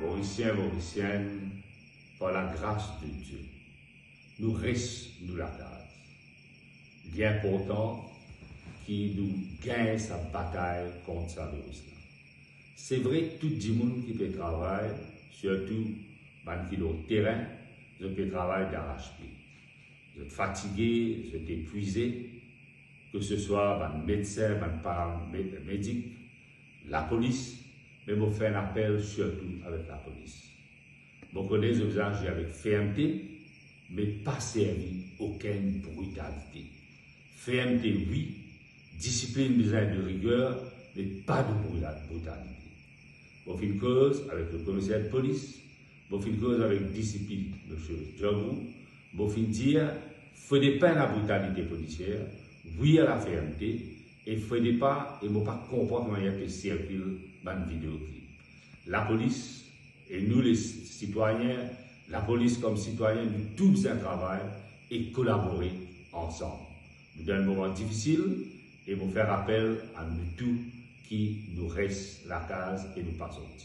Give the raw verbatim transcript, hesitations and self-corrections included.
Morisien, Morisienn, par lagras de Die, nou res nou lakaz. Li inportan ki nou gagn sa batay kont sa viris la. Se vre, tou dimoun ki pe travay, sirtou bann ki lor terin, zot pe travay darashpie. Zot fatige, zot epwize, ke se swa bann medsin, bann paramedik, lapolis, me mo fer enn apel sirtou avek lapolis. Mo kone zot bizin azir avek fermte, me pa servi okenn britalite. Fermte, wi, disiplinn bizin de riger, me pa de brita-, britalite. Mo finn koz avek le komiser de polis, mo finn koz avek D C P, misie Django, mo finn dir, fode pa labritalite polisier, wi a lafermte, e fode pa, e mo pa konpran ki manier pe sirkil bann video klip. Lapolis, e nou le sitwayin, lapolis kom sitwayin, nou tou bizin travay e kolabore ansam. Nou dan enn moman difisil, e mo fer apel a nou tou ki nou res lakaz e nou pa sorti.